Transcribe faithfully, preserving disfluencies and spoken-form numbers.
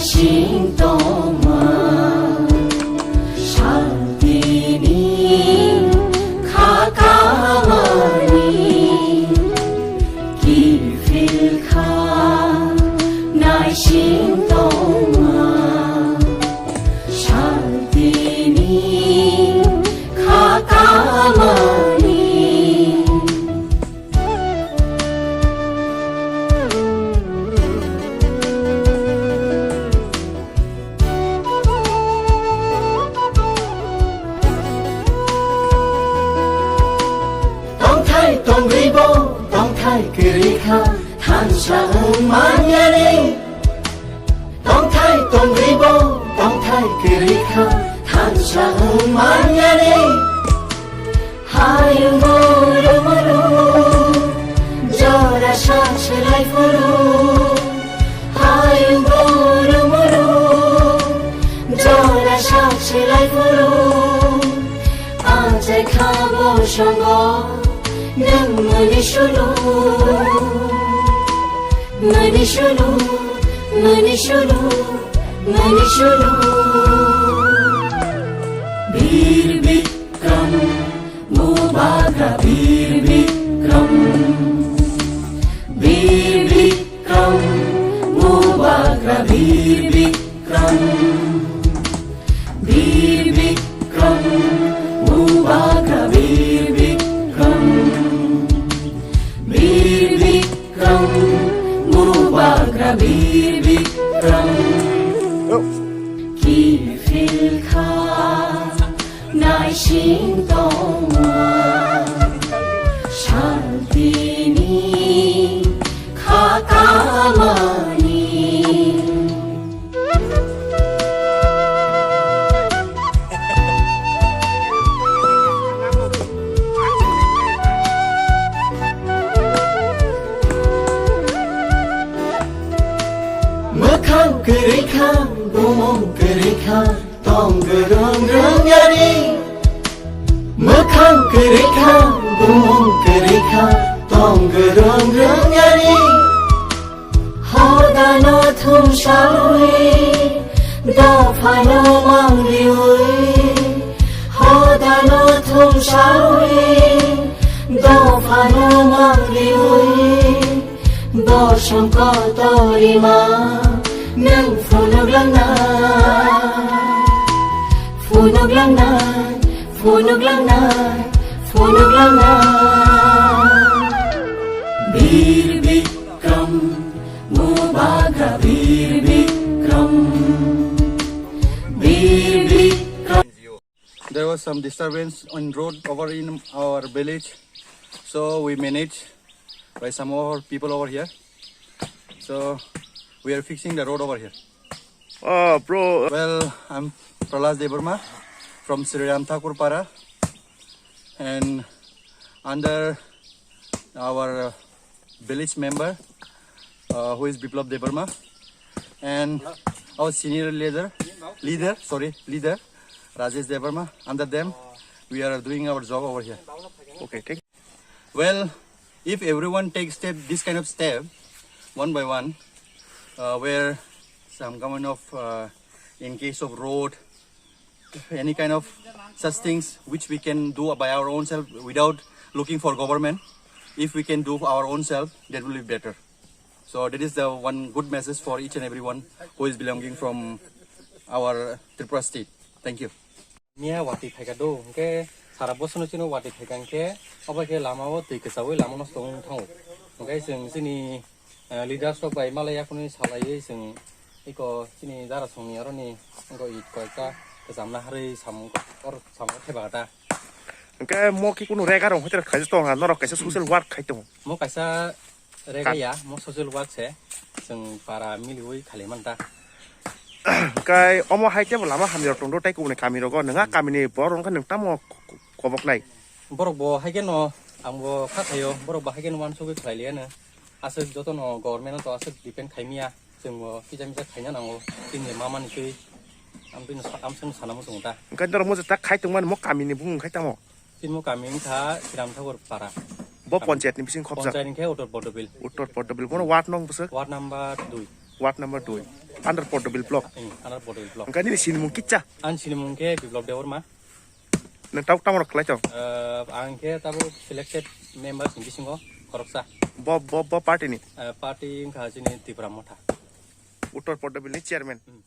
Sing tongma, santini kha kamani kiphil kha, naising tongma, santini kha kamani. Tongthai tongribo, tongthai kwrwi kha, thansa wng manyani. Tongthai tongribo, tongthai kwrwi kha, thansa wng manyani. Hayung guru muru, jora sak selai phuru. Hayung guru muru, jora sak selai phuru. Ajai kha bo songo, nwng mani sulu. Mani sulu, mani sulu, mani sulu. Bir Bikram, Mubagra Bir Bikram. Bir Bikram, Mubagra Bir Bikram. Bir Bikram, Mubagra Bir Bikram. Bir Bikram, Mubagra Bir Bikram. Kiphil kha, naising tongma, santini kha kamani. Mwkhang kwrwi kha, bumung kwrwi kha, tong gwrwng rwng yani. Mwkhang kwrwi kha, bumung kwrwi kha, tong gwrwng rwng yani. Hodano thumsawi, dophano mangriwi. Hodano thumsawi, dophano mangriwi. Bosong kotorima, nwng phunuk langnai, phunuk langnai, phunuk langnai, phunuk langnai. Bir Bikram, Mubagra Bir Bikram, Bir Bikram. There was some disturbance on road over in our village, so we managed by some of our people over here. So we are fixing the road over here. Oh, bro. Well, I'm Prahlad Debbarma from Sri Ram Thakur Para, and under our, uh, village member, uh, who is Biplab Debbarma, and our senior leader, leader, sorry, leader, Rajesh Debbarma. Under them, we are doing our job over here. Okay, thank you. Well, if everyone takes step, this kind of step, one by one, uh, where some kind of, uh, in case of road, any kind of such things which we can do by our own self without looking for government. If we can do our own self, that will be better. So that is the one good message for each and everyone who is belonging from our Tripura state. Thank you. Miya watwi phaikha do, hwnkhe sara bosongni chini watwi phaikha hwnkhe, obo khe lama o twi kwchaui lama nosto wng thango. Hwnkhe chwng chini eh, leaders rok bai malai yakhwni salaiwi chwng eko chini darasongni aroni wngkha it koita kwcham naharwi samung or samung thebakta. Hwnkhe mo ki kunu rega rong hoite khaisa tong ha, norok kaisa social work khai tongo. Mo kaisa rega ya, mo social work se chwng para miliwi khali manta. Hwnkhe omo hai tebo lama hamjak tongdo tei kubuni kami rogo, nwnga kamini borok wngkha nwng tamo koboknai. Borok bo hai kheno ang bo kha khaio, borok bo hai kheno uansugwi khlai liya no. Aswk jotono government-o to aswk depend khai miya, chwng bo kisa misa khaina nango, chini mama ni twi. Ang bini sa-, ang chwng sana muchungo ta. Hwnkhe norok mo jeta khai tongmani mo kamini bumung khai tamo? Chini mo kami wngkha Sriram Thakur Para. Bo panchayat ni bising khobjak? Panchayat hwnkhe Uttor Pordobil. Uttor Pordobil. Bono ward nong bwswk? Ward number dui. Ward number dui. Under Portabil block. Hmm, under Portabil block. Hwnkhe nini sinimung kicha? Ani sinimung khe Biplop Debbarma. Nwng tabuk tamo rok khlai tong? Eh, ang khe tabuk selected members ni bisingo khoroksa. Bo, bo, bo party ni? Eh, party wngkha chini Tipra Motha. Uttor Portabil ni chairman. Hmm.